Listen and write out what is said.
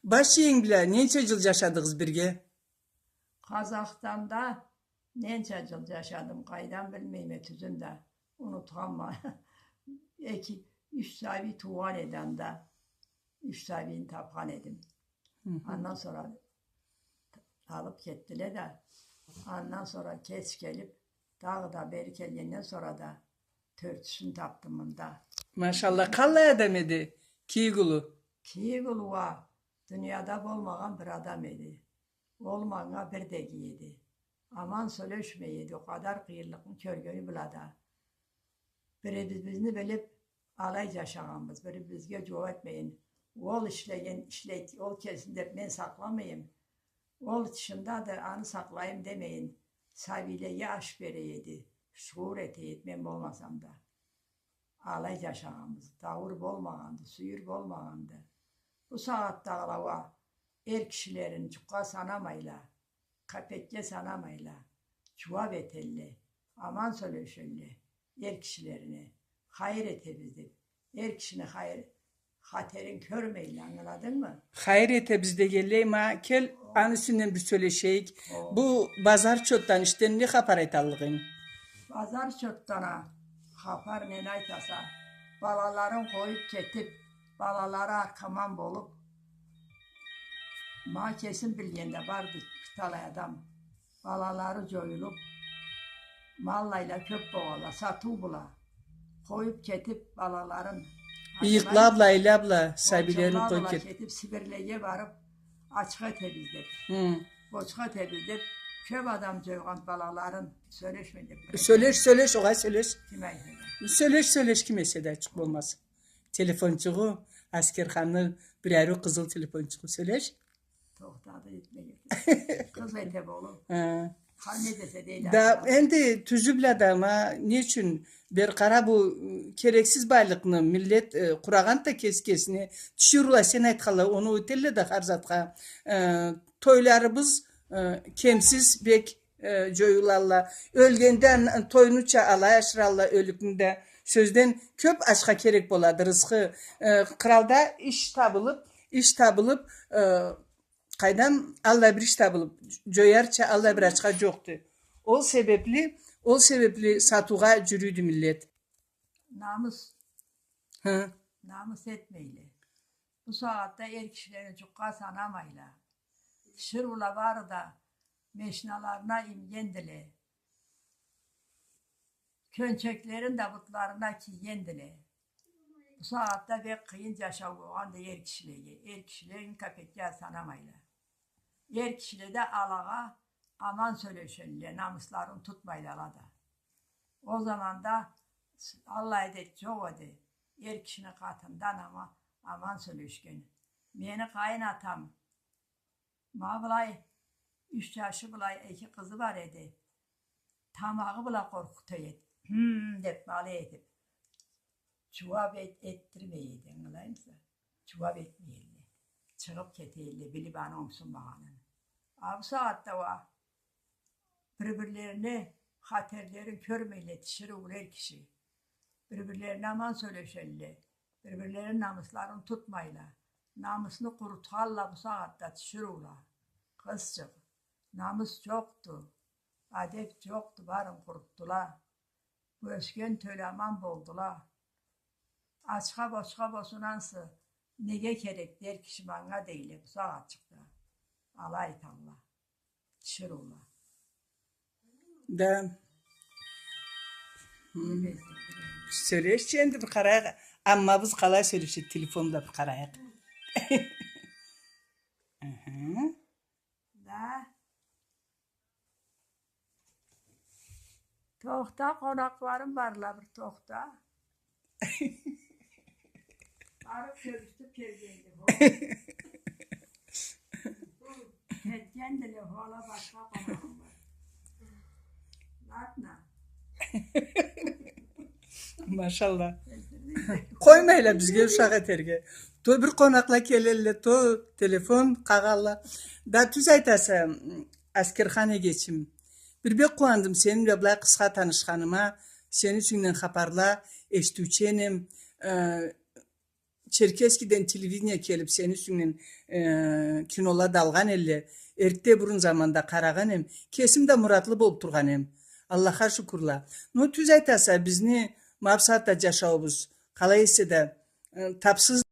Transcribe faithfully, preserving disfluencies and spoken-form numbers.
Баш иенг бла ненча джыл джашадыгъыз бирге? Къазахстанда ненча джыл джашадым, къайдан билмейме, тюзюн да унутханма. Эки, юч сабий туугъан эди анда. Юч сабийни тапхан эдим. Хы хы. Андан сора алып кетдиле да, андан сора кеч келип, дагъыда бери келгенден сора да тёртюсюн тапдым мында. Машалла, къаллай адам эди кийик улу? Кийик улу уа дунияда болмагъан бир адам эди. Ол манга бирдеги эди. Аман сёлешмей эди, о къадар къыйынлыкъны кёргени бла да. Бирибизни билип, алай джашагъанбыз, бирибизге джууаб этмейин. Ол ишлеген, ишлей, ол келсин деп мен сакъламайым. Ол тышында да аны сакълайым демейин. Сабийлеге аш бере эди, шуур эте эди, мен болмасам да. Алай джашагъанбыз. Дауур болмагъанды, сюйюр болмагъанды. Бу сагъатдагъыла уа эр кишилерин джукъгъа санамайла, капекге санамайла, джууаб этелле, аман сёлешелле эр кишилерине, хайыр этебиз деп. Эр кишини хайыр, хатерин кёрмейле, ангыладынгмы? Хайыр этебиз дегенлей, ма, кел, аны юсюнден бир сёлешейик. О. Бу Базар Чотдан ишден не хапар айталлыкъ эдинг? Базар Чотдан а хапар нени айтаса, балаларын къоюп кетип, балалары аркаман болуп, ма кесим билгенде барды бир талай адам. Балалары джоюлуп, маллайла кёп болгъанла, сатыу бла. Къоюп кетип балаларын. Ыйыкъла бла, айла бла, сабийлерин къоюп кетип. Кетип, Сибирлеге барып, ачха этебиз деп. Хы. Бочха этебиз деп, кёп адам джойгъан балаларын, сёлешме деп. Сёлеш, сёлеш, огъай, сёлеш. Ким айтады? Сёлеш, сёлеш, ким эсе да, ачыкъ болмаз. Телефончугъу, Аскерханны бир ариу къызыл телефончугъу, сёлеш. Тохтады, этмеге. Къыз эте болур. Хы. Ха, не десе дейле. Да, энди тюзю бла да, ма, не ючюн бир къара бу, ы, керексиз байлыкъны миллет, ы, къурагъанды да кеси-кесине. Тиширыула, сен айтханлай, оноу этелле да хар затха. Ы, тойларыбыз, ы, кемсиз бек, э, джоюлалла. Ёлгенде ан-, тойнуча алай ашыралла ёлюкню да. Сёзден, кёп ашха керек болады рысхы. Э, къралда иш табылып, иш табылып, э, къайдам, аллай бир иш табылып, джоярча аллай бир ашха джокъду. Ол себепли, ол себепли сатыугъа джюрюйдю миллет. Намыс. Хы. Намыс этмейле. Бу сагъатда эр кишилени джукъгъа санамайла. Тиширыула бары да машиналарына мингендиле. Кёнчеклерин да бутларына кийгендиле. Бу сагъатда бек къыйын джашау болгъанды эр кишилеге. Эр кишилени капекге санамайла. Эр кишиле да алагъа аман сёлешелле, намысларын тутмайла ала да. Ол заманда с-, аллай адет джокъ эди. Эр кишини къатындан ама-, аман сёлешген. Мени къайын атам, ма былай, юч джашы былай эки къызы бар эди. Тамагъы бла къоркъута эди. Хм деп, ма алай этип. Джууап эт-, этдирмей эди, ангылаймыса? Джууап этмей эди. Чыгъып кете эди, билип аны онгсунмагъанын. А бу сагъатда уа бир-бирлерине хатерлерин кёрмейле тиширыу эр киши. Бир-бирлерине аман сёлешелле. Бир-бирлерини намысларын тутмайла. Намысны къурутхалла бу сагъатда тиширыула. Къызчыкъ, намыс джокъду. Адеп джокъду, барын къурутдула. Бу ёсген тёлю аман болдула. Ачха-бочха болсун ансы, неге керекди эр киши манга дейле бу сагъатчыкъда. Алай айталла. Тиширыула. Да. Хм. Сёлешчи энди бир къарайыкъ. Аммабыз къалай сёлешеди, телефонда бир къарайыкъ. Аха. Да. Тохта, къонакъларым барла, бир тохта. Барып кёргюзтюп келгенди бу. Кетгендиле, хола, башха къонагъым бар. Ладно. Машалла. Къоймайла бизге ушакъ этерге. То бир къонакъла келелле, то телефон къагъалла. Да тюз айтаса, Аскерхан эгечим. Бир бек къууандым сени бла былай къысха танышханыма, сени юсюнгден хапарла эшитиучю эдим. Э, Черкесскеден телевидение келип, сени юсюнгден, э, кинола да алгъан элле. Эртте бурун заманда къарагъан эм. Кесим да муратлы болуп тургъан эм. Аллахха шукурла. Но тюз айтаса, бизни ма бусагъатда джашауубуз, къалай эсе да, э, тапсыз